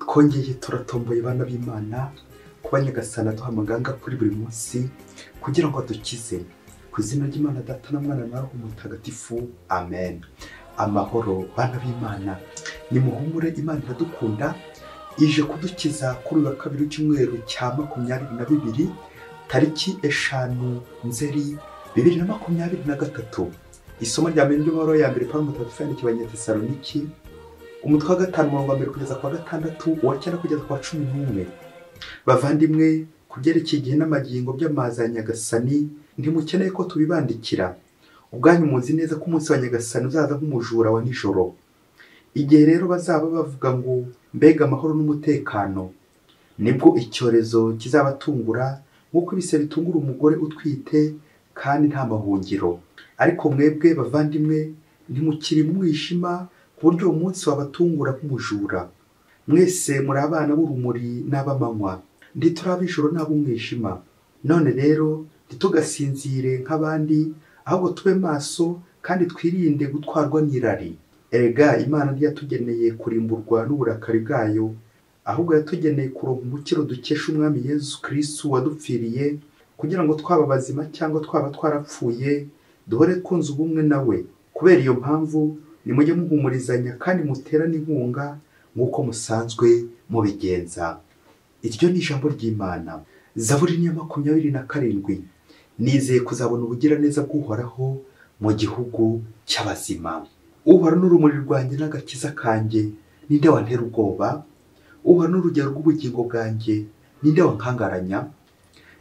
Twongeye turatomboye bana b'Imana kuba Nyagasani aduha amaganga kuri buri munsi kugira ngo adukize. Ku izina ry'Imana Data na Mwana na Roho Mutagatifu, amen. Amahoro bana b'Imana, nimuhumure, Imana iradukunda, ije kudukiza kuri uyu wa kabiri w'icyumweru cya 22 tariki 5 Nzeri 2023. Isomo rya mbere ry'ibaruwa ya mbere Pawulo Mutagatifu yandikiye Abanyatesaloniki, umutwe wa 5 umurongo wa 1 kugeza ku wa 6, uwa 9 kugeza ku wa 11. Bavandimwe, ku byerekeye igihe n'amagingo by'amazi ya Nyagasani, ntimukeneye ko tubibandikira. Ubwanyu muzi neza ko umunsi wa Nyagasani uzaza nk'umujura wa nijoro. Igihe rero bazaba bavuga ngo mbega amahoro n'umutekano, nibwo icyorezo kizabatungura nk'uko ibise bitungura umugore utwite, kandi nta mahungiro. Ariko mwebwe bavandimwe, ntimukiri mu mwijima ku buryo uwo munsi wabatungura nk'umujura. Mwese muri abana b'urumuri n'ab'amanywa, ntituri ab'ijoro n'ab'umwijima. None rero ntitugasinzire nk'abandi, ahubwo tube maso kandi twirinde gutwarwa n'irari. Erega Imana ntiyatugeneye kurimburwa n'uburakari bwayo, ahubwo yatugeneye kuronka umukiro dukesha Umwami Yesu Kristo wadupfiriye, kugira ngo twaba bazima cyangwa twaba twarapfuye, duhore twunze ubumwe nawe. Kubera iyo mpamvu nimujye muhumurizanya kandi muterane inkunga nk'uko musanzwe mubigenza. Iryo ni ijambo ry'Imana. Zaburi ni ya 27. Nizeye kuzabona ubugiraneza bw'Uhoraho mu gihugu cy'abazima. Uhoraho n'urumuri rwanjye n'agakiza kanjye, ninde wantera ubwoba? Uhoraho n'urugero rw'ubugingo bwanjye, ninde wankangaranya?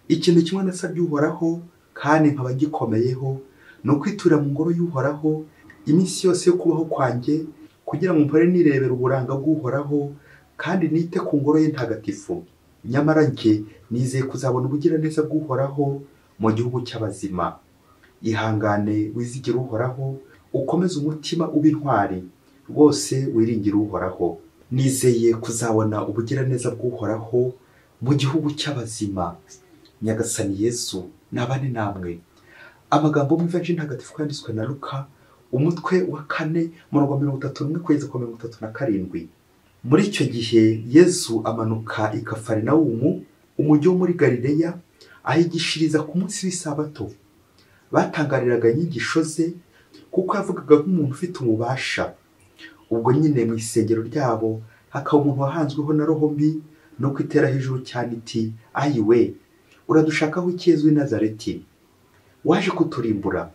Ikintu kimwe nasabye Uhoraho kandi nkaba gikomeyeho, ni ukwitura mu ngoro y'Uhoraho iminsi yose yo kubaho kwanjye, kugira ngo mpore nirebera uburanga bw'Uhoraho kandi nite ku ngoro ye ntagatifu. Nyamara njye nizeye kuzabona ubugiraneza bw'Uhoraho mu gihugu cy'abazima. Ihangane wizigire Uhoraho, ukomeze umutima ube intwari, rwose wiringire Uhoraho. Nizeye kuzabona ubugiraneza bw'Uhoraho mu gihugu cy'abazima. Nyagasani Yesu nabane namwe. Amagambo mu Ivanjiri ntagatifu yanditswe na Luka, umutwe wa 4 umurongo wa 31 kugeza ku 37. Muri icyo gihe Yesu amanuka i Kafarinawumu, umujyi wo muri Galileya, ahigishiriza ku munsi w'isabato. Batangariraga inyigisho ze, kuko yavugaga nk'umuntu ufite ububasha. Ubwo nyine mu isengero ryabo hakaba umuntu wahanzweho na roho mbi, no kwitera hejuru cyane iti: ayiwe, uradushakaho iki Yezu w'i Nazareti? Waje kuturimbura?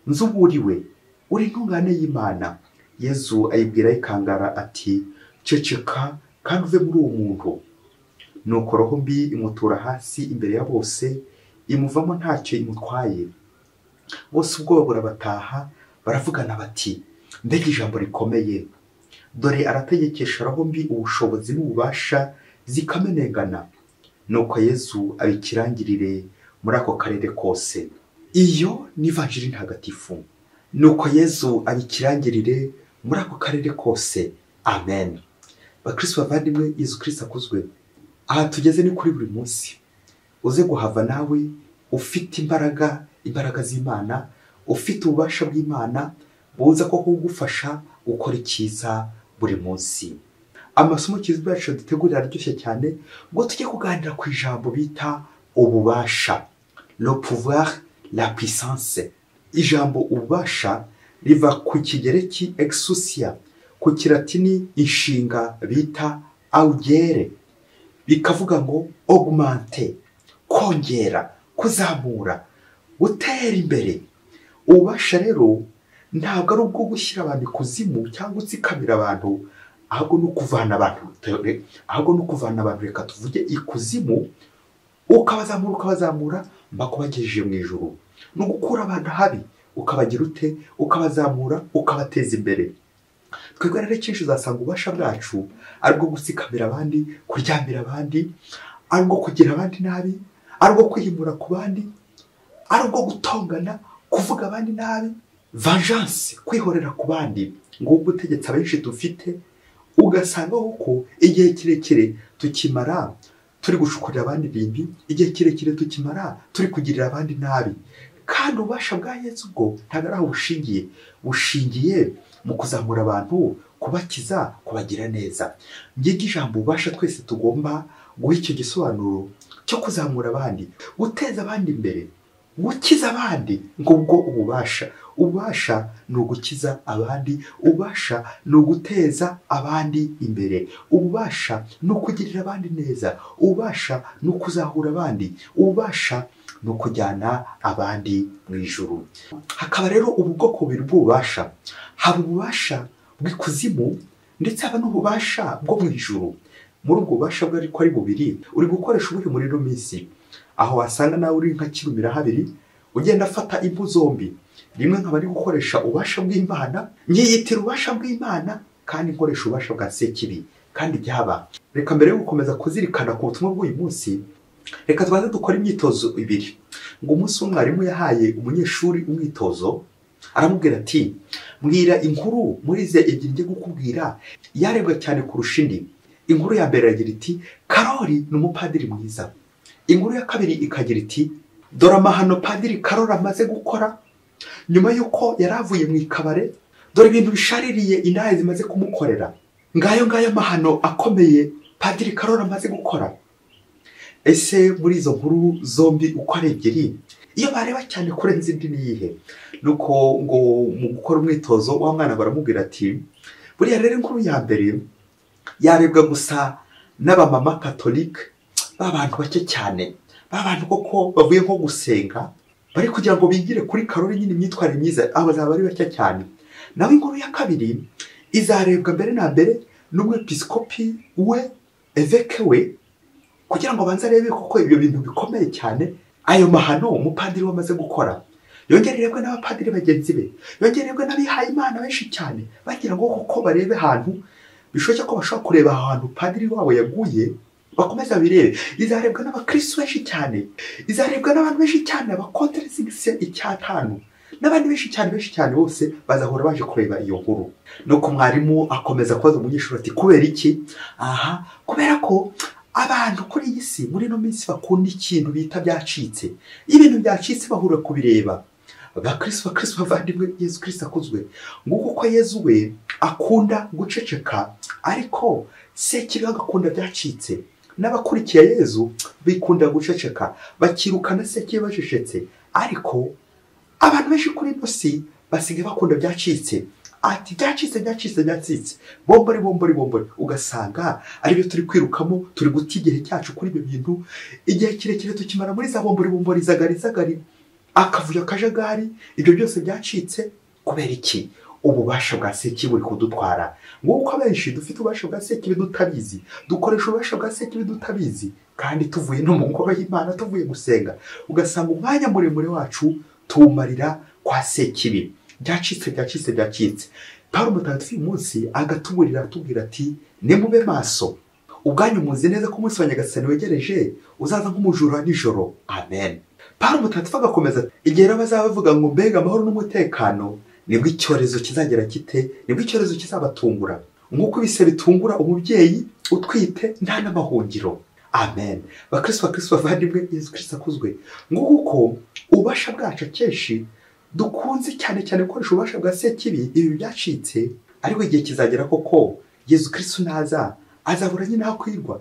Nzuburiwe, uri intungane y'Imana. Yezu ayibwira ikangara ati: ceceka kandi uve muri uwo muntu. Nuko roho mbi imutura hasi imbere ya bose, imuvamo ntacyo imutwaye. Bose ubwoba burabataha, baravugana bati: mbega ijambo rikomeye! Dore arategekesha roho mbi ubushobozi n'ububasha, zikamenengana. Nuko Yezu abikirangirire muri ako karere kose. Iyo ni Ivanjiri ntagatifu. Nuko Yezu abikirangirire muri ako karere kose. Amen. Bakristo bavandimwe, Yezu Kristo akuzwe. Aha tugeze ni kuri buri munsi. Uze guhava nawe ufite imbaraga, imbaraga z'Imana, ufite ububasha bw'Imana buza ko kugufasha gukora icyiza buri munsi. Amasomo kizwe yacu dutegurira aryoshye cyane, ngo tujye kuganira ku ijambo bita ububasha, le pouvoir, la puissance. Ijambo ububasha riva ku kigereki exousia, ku kilatini inshinga bita augere, bikavuga ngo augmenter, kongera, kuzamura, gutera imbere. Ububasha rero ntabwo ari ubwo gushyira abantu ikuzimu cyangwa utsikamira abantu, ahubwo no kuvana abantu, ahubwo no kuvana abantu, reka tuvuge ikuzimu, ukabazamura ukabazamura mpaka ubagejeje mu ijuru. No gukura abantu habi ukabagira ute, ukabazamura, ukabateza imbere. Twebwe rero kenshi uzasanga ububasha bwacu ari ubwo gutsikamira abandi, kuryamira abandi, ari ubwo kugira abandi nabi, ari ubwo kwihimura ku bandi, ari ubwo gutongana, kuvuga abandi nabi, vengeance, kwihorera ku bandi. Ngubwo ubutegetsi abenshi dufite, ugasanga uko igihe kirekire tukimara turi gushukurira abandi ibintu, igihe kirekire tukimara turi kugirira abandi nabi. Kandi ububasha bwa Yezu bwo ntabwo ari aho bushingiye, bushingiye mu kuzamura abantu, kubakiza, kubagira neza. Ngiryo ijambo ububasha twese tugomba guha icyo gisobanuro cyo kuzamura abandi, guteza abandi imbere, gukiza abandi. Ngubwo ububasha. Ububasha ni ugukiza abandi, ububasha ni uguteza abandi imbere, ububasha ni ukugirira abandi neza, ububasha ni ukuzahura abandi, ububasha ni ukujyana abandi mu ijuru. Hakaba rero ubu bwoko bubiri bw'ububasha. Haba ububasha bw'ikuzimu ndetse haba n'ububasha bwo mu ijuru. Muri ubwo bubasha bwo ariko ari bubiri, uri gukoresha ubuhe muri ino minsi? Aho wasanga nawe uri nka kirumira habiri, ugenda afata impu zombi. Rimwe nkaba ari gukoresha ububasha bw'Imana, nkiyitira ububasha bw'Imana, kandi nkoresha ububasha bwa Sekibi, kandi byaba. Reka mbere yo gukomeza kuzirikana ku butumwa bw'uyu munsi, reka tubanze dukore imyitozo ibiri. Ngo umunsi umwarimu yahaye umunyeshuri umwitozo, aramubwira ati: mbwira inkuru muri ze ebyiri ngiye gukubwira yarebwa cyane kurusha indi. Inkuru ya mbere iragira iti: Karoli ni umupadiri mwiza. Inkuru ya kabiri ikagira iti: dore amahano padiri Karoli amaze gukora nyuma y'uko yari avuye mu ikabare, dore ibintu bishaririye indaya zimaze kumukorera. Ngayo ngayo amahano akomeye padiri Karoli amaze gukora. Ese muri izo nkuru zombi uko ari ebyiri, iyo bareba cyane kurenza indi ni iyihe? Nuko ngo mu gukora umwitozo wa mwana baramubwira ati: buriya rero inkuru ya mbere yarebwa gusa n'abamama katolike, b'abantu bake cyane, b'abantu koko bavuye nko gusenga, bari kugira ngo bigire kuri Karoli nyine imyitwarire myiza, abo bazaba ari bake cyane. Naho inkuru ya kabiri izarebwa mbere na mbere n'umwepiskopi we, eveke we, kugira ngo abanze arebe koko ibyo bintu bikomeye cyane, ayo mahano umupadiri we amaze gukora. Yongere irebwe n'abapadiri bagenzi be, yongere irebwe n'abihaye Imana benshi cyane, bagira ngo koko barebe ahantu bishoboka ko bashobora kureba ahantu padiri wabo yaguye, bakomeza birebe. Izarebwa n'abakristo benshi cyane, izarebwa n'abantu benshi cyane, abakonteresigise 5 n'abandi benshi cyane benshi cyane, bose bazahora baje kureba iyo nkuru. Nuko mwarimu akomeza kubaza umunyeshuri ati: kubera iki? Aha, kubera ko abantu kuri iyi si muri ino minsi bakunda ikintu bita byacitse. Ibintu byacitse bahura kubireba. Bakristo bakristo bavandimwe, Yezu Kristo akuzwe. Nguko uko Yezu we akunda guceceka, ariko Sekibi agakunda byacitse. N'abakurikiye Yezu bikunda guceceka, bakirukana Sekibi bacecetse. Ariko abantu benshi kuri ino si basigaye bakunda byacitse. Ati byacitse byacitse byacitse, bombori bombori bombori. Ugasanga aribyo turi kwirukamo, turi guta igihe cyacu kuri ibyo bintu, igihe kirekire tukimara muri za bombori bombori, zagari zagari, akavuyo akajagari. Ibyo byose byacitse kubera iki? Ububasha bwa Sekibi buri kudutwara. Nguko abenshi dufite ububasha bwa Sekibi tutabizi, dukoresha ububasha bwa Sekibi tutabizi, kandi tuvuye no mu ngoro y'Imana, tuvuye gusenga, ugasanga umwanya muremure wacu tuwumarira kwa Sekibi. Byacitse byacitse byacitse. Paulo mutagatifu uyu munsi agatuburira atubwira ati: nimube maso, ubwanyu muzi neza ko umunsi wa Nyagasani wegereje, uzaza nk'umujura nijoro. Amen. Paulo mutagatifu agakomeza, igihe rero bazaba bavuga ngo mbega amahoro n'umutekano, nibwo icyorezo kizagera kite, nibwo icyorezo kizabatungura, nk'uko ibise bitungura umubyeyi utwite nta n'amahungiro. Amen. Bakristo bakristo bavandimwe, Yezu Kristo akuzwe. Nguko uko ububasha bwacu akenshi dukunze cyane cyane gukoresha ububasha bwa Sekibi, ibi byacitse. Ariko igihe kizagera koko Yezu Kristo naza, azabura nyine aho kwirwa,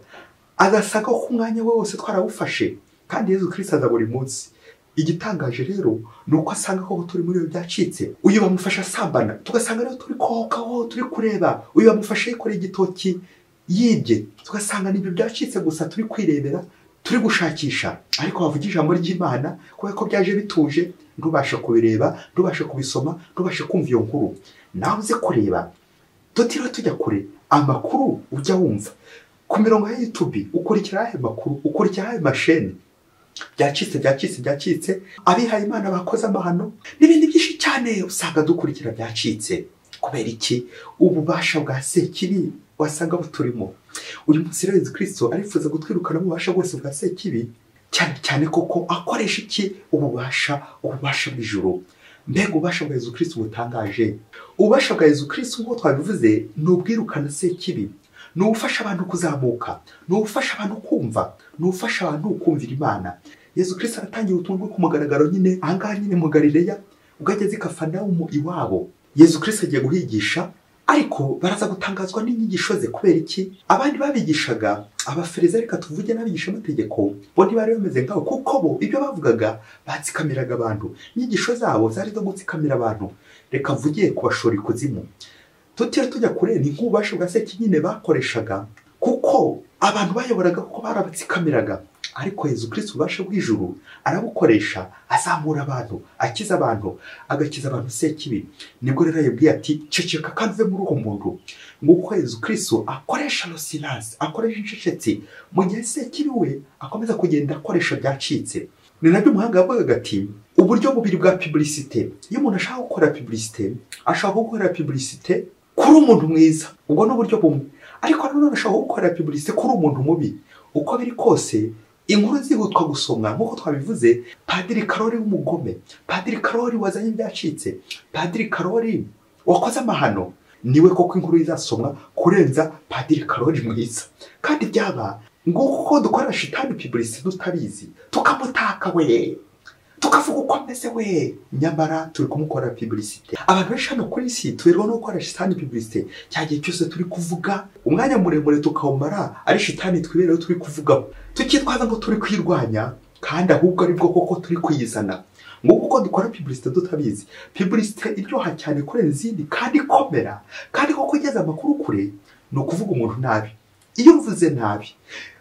azasanga ko umwanya we wose twarawufashe, kandi Yezu Kristo aza buri munsi. Igitangaje rero ni uko asanga koko turi muri ibyo byacitse. Uyu bamufasha asambana, tugasanga rero turi kokaho, turi kureba. Uyu bamufasha yikoreye igitoki yibye, tugasanga n'ibyo byacitse gusa turi kwirebera, turi gushakisha. Ariko bavuga ijambo ry'Imana kubera ko byaje bituje, ntubashe kubireba, ntubashe kubisoma, ntubashe kumva iyo nkuru. Nawe uze kureba, tutiriwe tujya kure, amakuru ujya wumva ku mirongo ya YouTube, ukurikira ayahe makuru, ukurikira ayahe masheni. Byacitse byacitse byacitse, abihaye Imana bakoze amahano n'ibindi byinshi cyane usanga dukurikira byacitse. Kubera iki? Ububasha bwa Sekibi wasanga buturimo. Uyu munsi rero Yezu Kristo arifuza gutwirukana ububasha bwose bwa Sekibi, cyane cyane koko akoresha iki? Ububasha, ububasha bw'ijuru. Mbega ububasha bwa Yezu Kristo butangaje. Ububasha bwa Yezu Kristo nk'uko twabivuze ni ubwirukana Sekibi, ni ubufasha abantu kuzamuka, ni ubufasha abantu kumva, ni ubufasha abantu kumvira Imana. Yezu Kristo aratangiye ubutumwa bwo ku mugaragaro nyine ahangaha nyine mu Galileya, ubwo ageze i Kafarinawumu iwabo. Yezu Kristo agiye guhigisha, Ariko baraza gutangazwa n'inyigisho ze. Kubera iki? Abandi babigishaga abafarisayo, reka tuvuge n'abigisha amategeko, bo ntibari bameze nkabo, kuko bo ibyo bavugaga batsikamiraga abantu. Inyigisho zabo zari zo gutsikamira abantu. Reka mvuge kubashora ikuzimu. Tutiriwe tujya kure, ni nk'ububasha bwa sekibi nyine bakoreshaga, kuko abantu bayoboraga kuko barabatsikamiraga. Ariko Yezu Kristo ububasha bw'ijuru arabukoresha, azamura abantu, akiza abantu, agakiza abantu sekibi. Nibwo rero yabwiye ati ceceka kandi uve muri uwo muntu. Nguko Yezu Kristo akoresha le silence, akoresha incecetsi, mu gihe sekibi we akomeza kugenda akoresha byacitse. Ni nabyo umuhanga yavugaga ati uburyo bubiri bwa publicité. Iyo umuntu ashaka gukora publicité, ashaka gukora publicité kuri umuntu mwiza, ubwo ni uburyo bumwe. Ariko nanone ashaka gukora publicité kuri umuntu mubi. Uko biri kose inkuru zihutwa gusomwa, nk'uko twabivuze, Padiri Karori w'umugome, Padiri Karori wazanye ibyacitse, Padiri Karori wakoze amahano, niwe koko inkuru izasomwa kurenza Padiri Karori mwiza. Kandi byaba nguko uko dukorera shitani publicité tutabizi, tukamutaka we, tukavuga uko ameze we, nyamara turi kumukorera publicité. Abantu benshi hano kuri isi tuberwa no gukora shitani publicité. Cya gihe cyose turi kuvuga umwanya muremure tukawumara ari shitani twibereho turi kuvugaho, tukitwaza ngo turi kwirwanya, kandi ahubwo aribwo koko turi kwiyizana. Nguko uko dukora publicité tutabizi. Publicité iryoha cyane kurenza izindi kandi ikomera, kandi koko igeza amakuru kure, ni ukuvuga umuntu nabi. Iyo uvuze nabi,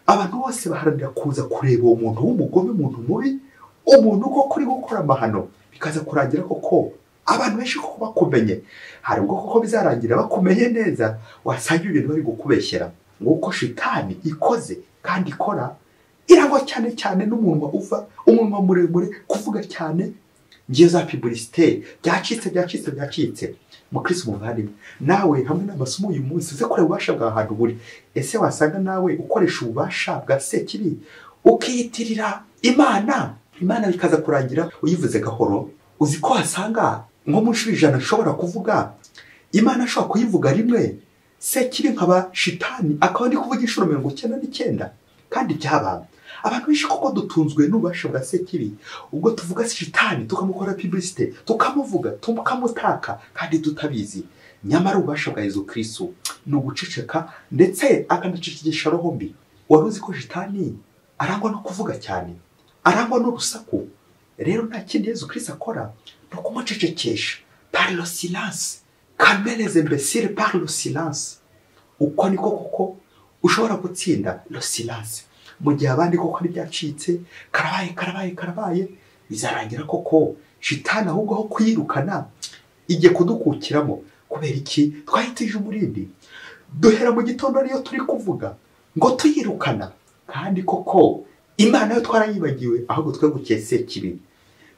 abantu bose baharanira kuza kureba uwo muntu w'umugome, umuntu mubi, umuntu koko uri gukora amahano. Bikaza kurangira koko abantu benshi koko bakumenye. Hari ubwo koko bizarangira bakumenye neza, wasanga ibintu bari gukubeshyera. Nguko shitani ikoze kandi ikora, irangwa cyane cyane n'umunwa uva, umunwa muremure, kuvuga cyane. Ngiyo za publicité byacitse byacitse byacitse. Mukristo muvandimwe, nawe hamwe n'amasomo uyu munsi uze kureba ububasha bwa hantu buri. Ese wasanga nawe ukoresha ububasha bwa sekibi ukiyitirira Imana, Imana bikaza kurangira uyivuze gahoro? Uzi ko wasanga nko mu nshuro 100 nshobora kuvuga Imana ashobora kuyivuga rimwe, sekibi nkaba shitani akaba ndi kuvuga inshuro 99. Kandi byaba abantu benshi koko dutunzwe n'ububasha bwa sekibi, ubwo tuvuga shitani tukamukora publicité, tukamuvuga, tukamutaka kandi tutabizi. Nyamara ububasha bwa Yezu Kristo ni uguceceka, ndetse akanacecekesha roho mbi. Wari uzi ko shitani arangwa no kuvuga cyane, arangwa n'urusaku? Rero nta kindi Yezu Kristo akora ni ukumucecekesha par le silence. Calmer les imbéciles par le silence. Uko niko koko ushobora gutsinda le silence. Mu gihe abandi koko ntibyacitse, karabaye karabaye karabaye, bizarangira koko shitani ahubwo aho kuyirukana igiye kudukukiramo. Kubera iki? Twahitije umurindi, duhera mu gitondo ariyo turi kuvuga ngo tuyirukana, kandi koko Imana yo twarayibagiwe, ahubwo twegukiye sekibi.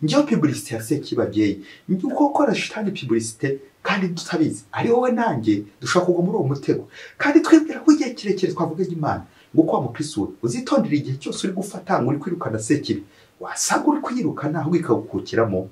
Ngiyo publicité ya sekibi babyeyi, uko gukora shitani publicité kandi tutabizi. Ari wowe nanjye dushobora kugwa muri uwo mutego, kandi twibwira ko igihe kirekire twavuga Imana. Nguko wa mukristo uzitondera igihe cyose uri gufata ngo uri kwirukana sekibi, wasanga uri kuyirukana ahubwo ikagukukiramo.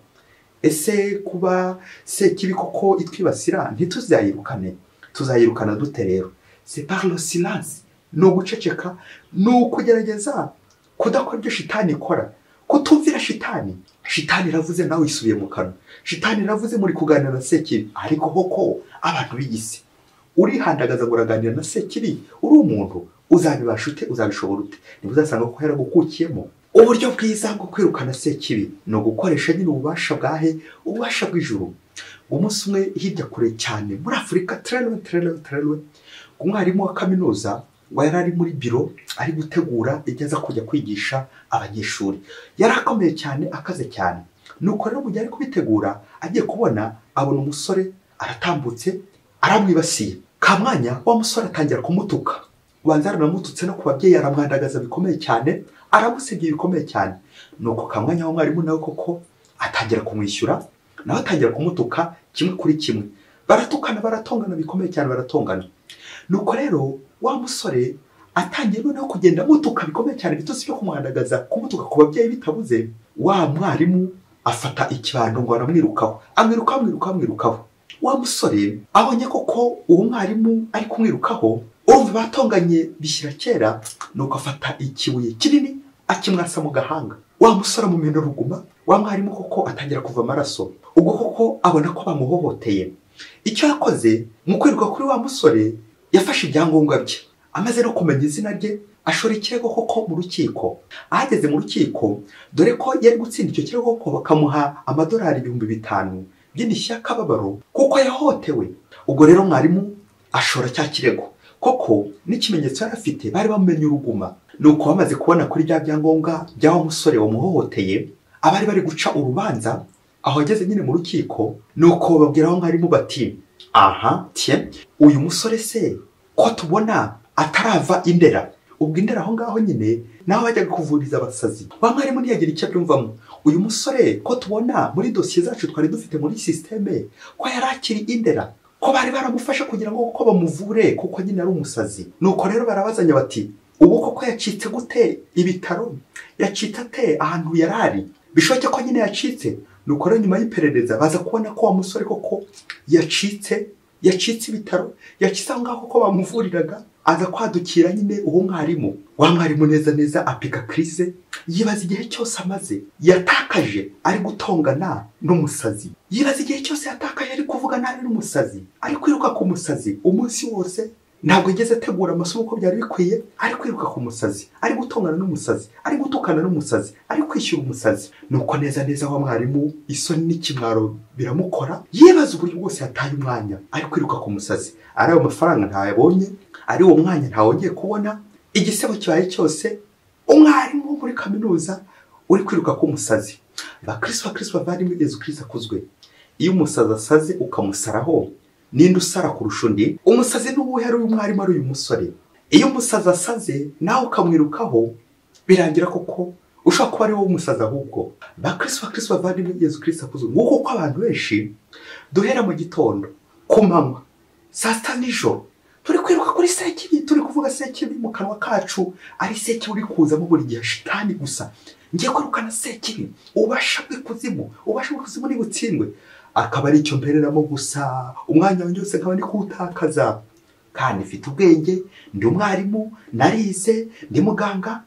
Ese kuba sekibi koko itwibasira ntituzayirukane? Tuzayirukana dute rero? C'est par le silence. Ni uguceceka, ni ukugerageza kudakora ibyo shitani ikora, kutumvira shitani. Shitani iravuze nawe wisubiye mu kanwa, shitani iravuze muri kuganira na sekibi. Ariko koko abantu b'igisi urihandagaza ngo uraganira na sekibi, uri umuntu uzabibasha ute? Uzabishobora ute? Nibwo uzasanga ko yaragukukiyemo. Uburyo bwiza bwo kwirukana sekibi ni ugukoresha nyine ububasha bwahe, ububasha bw'ijuru. Umunsi umwe hirya kure cyane muri Afurika, très loin très loin très loin, umwarimu wa kaminuza ngo yari ari muri biro ari gutegura ibyo aza kujya kwigisha abanyeshuri. Yari akomeye cyane, akaze cyane. Nuko rero mu gihe ari kubitegura, agiye kubona abona umusore aratambutse aramwibasiye. Kamwanya wa musore atangira kumutuka. Ubanza aranamututse no ku babyeyi, aramwandagaza bikomeye cyane, aramusebye bikomeye cyane. Nuko kamwanya wa mwarimu nawe koko atangira kumwishyura, nawe atangira kumutuka kimwe kuri kimwe. Baratukana, baratongana bikomeye cyane, baratongana. Nuko rero wa musore atangiye noneho kugenda amutuka bikomeye cyane, bitutsi byo kumwandagaza, kumutuka ku babyeyi bitabuze. Wa mwarimu afata ikibando ngo aramwirukaho, amwirukaho, amwirukaho, amwirukaho. Wa musore abonye koko uwo mwarimu ari kumwirukaho, urumva batonganye bishyira kera. Nuko afata ikibuye kinini akimwasa mu gahanga. Wa musore amumena ruguma, wa mwarimu koko atangira kuva amaraso. Ubwo koko abona ko bamuhohoteye. Icyo yakoze mu kwiruka kuri wa musore, yafashe ibyangombwa bye, amaze no kumenya izina rye, ashora ikirego koko mu rukiko. Ahageze mu rukiko, dore ko yari gutsinda icyo kirego koko bakamuha amadolari 5000 by'indishyi y'akababaro kuko yahohotewe. Ubwo rero mwarimu ashora cya kirego koko n'ikimenyetso yari afite, bari bamenye uruguma. Nuko bamaze kubona kuri bya byangombwa bya wa musore wamuhohoteye, abari bari guca urubanza aho ageze nyine mu rukiko, nuko babwira aho mwarimu bati aha tiye, uyu musore se ko tubona atarava Indera. Ubwo Indera aho ngaho nyine naho bajyaga kuvuriza abasazi. Wa mwarimu ntiyagira icyo abyumvamo. Uyu musore ko tubona muri dosiye zacu twari dufite muri systeme ko yari akiri Indera, ko bari baramufasha kugira ngo ko bamuvure kuko nyine ari umusazi. Nuko rero barabazanya bati ubu koko yacitse gute ibitaro, yacitse ate ahantu yarari, bishoboke ko nyine yacitse. Nuko rero nyuma y'iperereza baza kubona ko wa musore koko yacitse ibitaro, yacitse aho ngaho koko bamuvuriraga, aza kwadukira nyine uwo mwarimu. Wa mwarimu neza neza apika crise, yibaza igihe cyose amaze yatakaje ari gutongana n'umusazi, yibaza igihe cyose yatakaje ari kuvuga nabi n'umusazi, ari kwiruka ku musazi umunsi wose. Ntabwo yigeze ategura amasomo uko byari bikwiye, ari kwiruka ku musazi, ari gutongana n'umusazi, ari gutukana n'umusazi, ari kwishyura umusazi. Nuko neza neza wa mwarimu isoni n'ikimwaro biramukora, yibaza uburyo bwose yataye umwanya ari kwiruka ku musazi. Ari ayo mafaranga ntayabonye, ari uwo mwanya ntawongeye kubona, igisebo kibaye cyose umwarimu wo muri kaminuza uri kwiruka ku musazi. Bakristo bakristo bavandimwe, Yezu Kristo akuzwe. Iyo umusazi asaze ukamusaraho, ninde usara kurusha undi? Umusazi n'uwuhe? Ari uyu mwarimu, ari uyu musore. Iyo umusazi asaze nawe ukamwirukaho, birangira koko ushobora kuba ari wowe umusazi ahubwo. Bakristo bakristo bavandimwe, Yezu Kristo akuzwe. Nguko uko abantu benshi duhera mu gitondo, ku manywa, saa sita nijoro, turi kwiruka kuri sekibi, turi kuvuga sekibi mu kanwa kacu, ari sekibi uri kuzamo buri gihe, shitani gusa. Ngiye kwirukana sekibi, ubasha bw'ikuzimu, ubasha bw'ikuzimu nibutsindwe, akaba ari icyo mpereramo gusa, umwanya wanjye wose nkaba ndi kuwutakaza. Kandi mfite ubwenge, ndi umwarimu, narize, ndi muganga,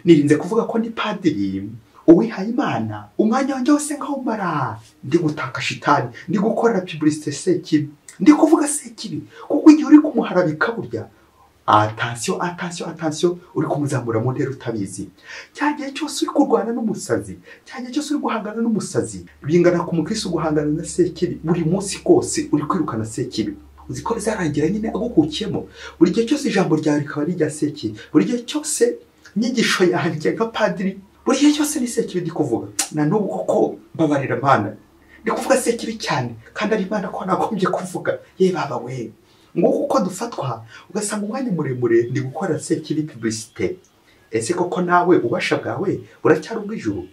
nirinze kuvuga ko ndi padiri uwihaye Imana, umwanya wanjye wose nkawumara ndi gutaka shitani, ndi gukorera publicité sekibi, ndi kuvuga sekibi. Kuko igihe uri kumuharabika burya, attention attention attention, uri kumuzamura mu ntera utabizi. Cya gihe cyose uri kurwana n'umusazi, cya gihe cyose uri guhangana n'umusazi, bingana ku mukristo guhangana na sekibi buri munsi kose uri kwirukana sekibi. Uzi ko bizarangira nyine agukukiyemo. Buri gihe cyose ijambo ryawe rikaba rijya sekibi, buri gihe cyose inyigisho yanjye nka padiri, buri gihe cyose ni sekibi ndi kuvuga. Na n'ubu koko mbabarira Mana, ndi kuvuga sekibi cyane kandi ari Imana ko nagombye kuvuga. Ye baba we, nguko uko dufatwa, ugasanga umwanya muremure ndi gukora sekibi publicité. Ese koko nawe ubasha bwawe buracyari ubw'ijuru,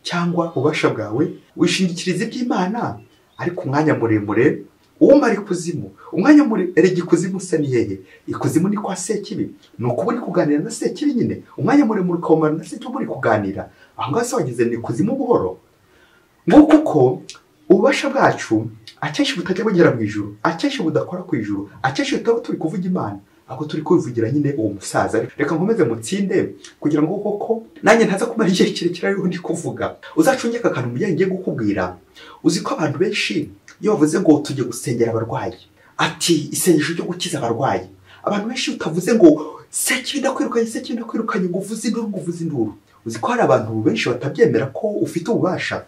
cyangwa ubasha bwawe wishingikiriza iby'Imana? Ariko umwanya muremure uwumara ikuzimu, umwanya muremure ikuzimu se ni hehe? Ikuzimu ni kwa sekibi. Ni ukuba uri kuganira na sekibi nyine, umwanya muremure ukawumara na sekibi uri kuganira, aho ngaho se wageze ni ikuzimu buhoro. Nguko uko ububasha bwacu akenshi butajya bugera mu ijuru, akenshi budakora ku ijuru, akenshi tutaba turi kuvuga Imana, ahubwo turi kubivugira nyine uwo musaza. Reka nkomeze mutsinde kugira ngo koko nanjye ntaza kumara igihe kirekire ariho ndi kuvuga. Uzacunge aka kantu mujye ngiye gukubwira. Uzi ko abantu benshi iyo bavuze ngo tujye gusengera abarwayi, ati isengesho ryo gukiza abarwayi, abantu benshi utavuze ngo sekibi ndakwirukanye, sekibi ndakwirukanye, ngo uvuze induru, ngo uvuze induru. Uzi ko hari abantu benshi batabyemera ko ufite ububasha.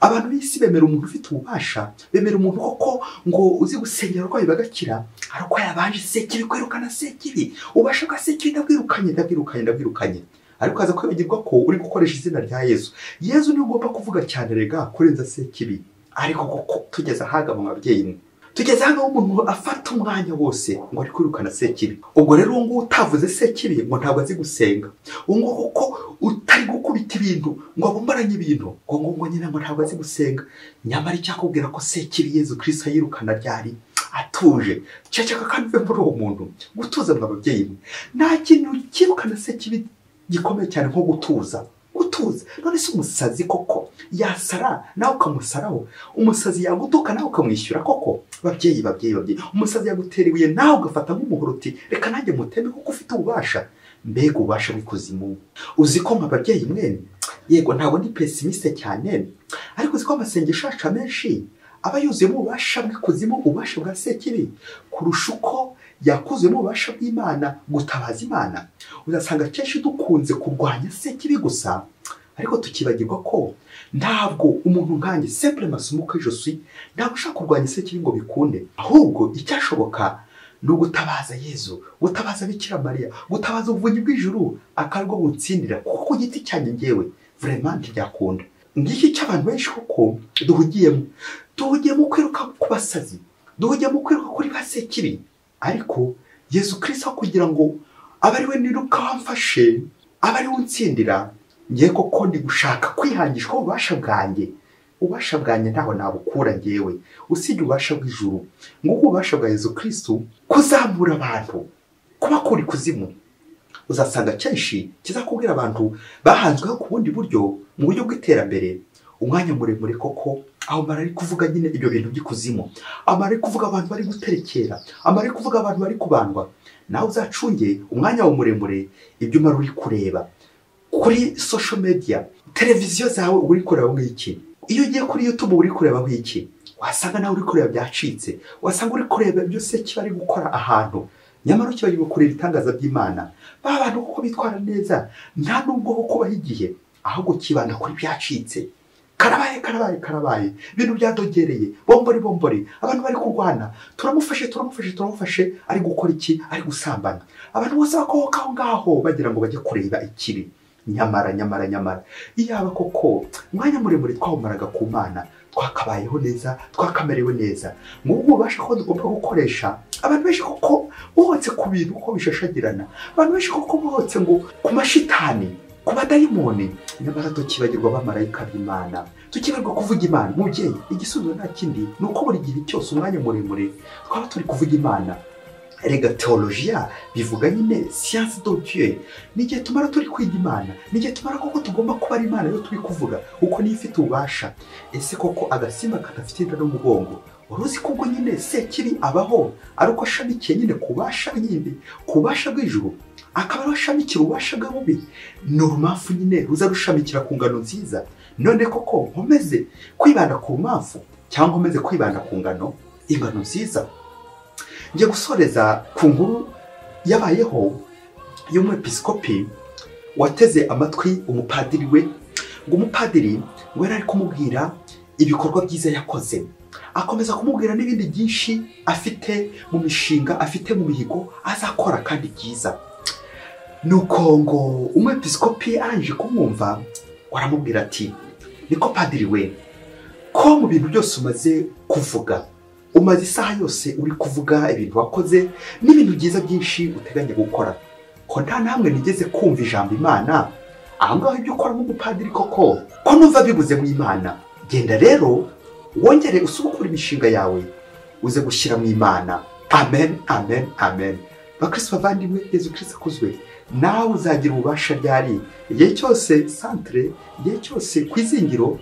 Abantu b'isi bemera umuntu ufite ububasha, bemera umuntu koko ngo uzi gusengera abarwayi bagakira, ariko yabanje sekibi kwirukana sekibi, ububasha bwa sekibi ndabwirukanye, ndabwirukanye, ndabwirukanye. Ariko aza kwibagirwa ko uri gukoresha izina rya Yezu. Yezu niwe ugomba kuvuga cyane rega kurenza sekibi. Ariko koko tugeze ahaga mu babyeyi mwe, tugeze aho umuntu afata umwanya wose ngo ari kwirukana sekibi. Ubwo rero uwo nguwo utavuze sekibi ngo ntabwo azi gusenga, uwo nguwo koko utari gukubita ibintu ngo abumbaranye ibintu ngo ngo nyine ngo ntabwo azi gusenga. Nyamara icyakubwira ko sekibi Yezu Kristo yirukana ryari atuje. Ceceka kandi uve muri uwo muntu. Gutuza mwa babyeyi mwe, nta kintu cyirukana sekibi gikomeye cyane nko gutuza. Gutuza. None se umusazi koko yasara nawe ukamusaraho? Umusazi yagutuka nawe ukamwishyura koko? Babyeyi babyeyi babyeyi, umusazi yagutera ibuye nawe ugafata nk'umuhoro uti reka nanjye muteme kuko ufite ububasha. Mbega ububasha bw'ikuzimu! Uzi ko mwa babyeyi mwe, yego ntabwo ndi pessimiste cyane, ariko uzi ko amasengesho yacu menshi aba yuzuyemo ububasha bw'ikuzimu, ububasha bwa Sekibi, kurusha uko yakuzuyemo ububasha bw'Imana, gutabaza Imana. Uzasanga kenshi dukunze kurwanya Sekibi gusa, ariko tukibagirwa ko ntabwo umuntu nkanjye simple Masumbuko je suis ntabwo ushaka kurwanya Sekibi ngo bikunde, ahubwo icyashoboka ni ugutabaza Yezu, gutabaza Bikira Mariya, gutabaza ubuvunyi bw'ijuru akarwo butsindira, kuko ku giti cyanjye ngewe vraiment ntibyakunda. Ngiki cy'abantu benshi koko duhugiyemo kwiruka ku basazi, duhugiyemo kwiruka kuri ba Sekibi, ariko Yezu Kristo kugira ngo abe ari we niruka wamfashe, abe ari we untsindira, ngiye koko ndi gushaka kwihangishwa ububasha bwanjye. Ububasha bwanjye ntaho nabukura ngewe usibye ububasha bw'ijuru. Nguko ububasha bwa Yezu Kristo kuzamura abantu kubakura ikuzimu. Uzasanga kenshi kizakubwira abantu bahanzweho ku bundi buryo, mu buryo bw'iterambere, umwanya muremure koko aho mara ari kuvuga nyine ibyo bintu by'ikuzimu, amara ari kuvuga abantu bari guterekera, amara ari kuvuga abantu bari kubandwa. Nawe uzacunge umwanya wawe muremure ibyo umara uri kureba kuri social media, televiziyo zawe uri kureba iki, iyo ugiye kuri YouTube uri kureba iki, wasanga nawe uri kureba byacitse, wasanga uri kureba ibyo Sekibi ari gukora ahantu, nyamara ukibagirwa kureba ibitangaza by'Imana. Ba bantu kuko bitwara neza nta nubwo ho kubaho igihe, ahubwo kibanda kuri byacitse. Karabaye karabaye karabaye, ibintu byadogereye, bombori bombori, abantu bari kurwana, turamufashe turamufashe turamufashe, ari gukora iki, ari gusambana. Abantu bose bakohoka aho ngaho bagira ngo bajye kureba ikibi. Nyamara nyamara nyamara iyaba koko umwanya muremure twawumaraga ku Mana, twakabayeho neza, twakamerewe neza. Ngubu ububasha ko tugomba gukoresha. Abantu benshi koko bohotse ku bintu uko bishashagirana, abantu benshi koko bohotse ngo ku mashitani, ku badayimoni, nyamara tukibagirwa abamarayika b'Imana, tukibagirwa kuvuga Imana. Mubyeyi, igisubizo nta kindi ni uko buri gihe cyose umwanya muremure twaba turi kuvuga Imana. Erega teologia bivuga nyine science de Dieu, n'igihe tumara turi kwiga Imana, n'igihe tumara koko tugomba kuba ari Imana yo turi kuvuga, uko niyo ifite ububasha. Ese koko agasimba kadafite inda n'umugongo, uruzi ko ubwo nyine Sekibi abaho ari uko ashamikiye nyine kubasha nyine kubasha bw'ijuru, akaba ari ashamikira ububasha bwe bubi. Ni urumamfu nyine ruza rushamikira ku ngano nziza. None koko nkomeze kwibanda ku rumamfu cyangwa nkomeze kwibanda ku ngano, ingano nziza? Ngiye gusoreza ku nkuru yabayeho y'umwepiskopi wateze amatwi umupadiri we, ngo umupadiri ngo yari ari kumubwira ibikorwa byiza yakoze, akomeza kumubwira n'ibindi byinshi afite mu mishinga, afite mu mihigo azakora kandi byiza. Nuko ngo umwepiskopi arangije kumwumva, aramubwira ati niko padiri we, ko mu bintu byose umaze kuvuga, umaze isaha yose uri kuvuga ibintu wakoze n'ibintu byiza byinshi uteganya gukora, ko nta namwe nigeze kumva ijambo Imana aho ngaho ibyo ukora nk'umupadiri koko ko numva bibuze mu Imana. Genda rero wongere usubukure imishinga yawe uze gushyira mu Imana. Amen, amen, amen. Bakristo bavandimwe, Yezu Kristo akuzwe. Nawe uzagira ububasha ryari? Igihe cyose centre, igihe cyose kwizingiro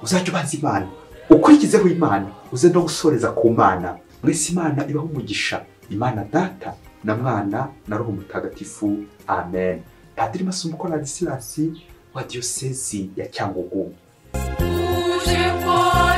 uzajya ubanza Imana, ukurikizeho Imana, uze no gusoreza ku Mana. Mwese Imana ibaho umugisha. Imana Data na Mwana na Roho Mutagatifu. Amen. Padiri Masumbuko Ladislas wa Diyosezi ya Cyangugu. Uje kwa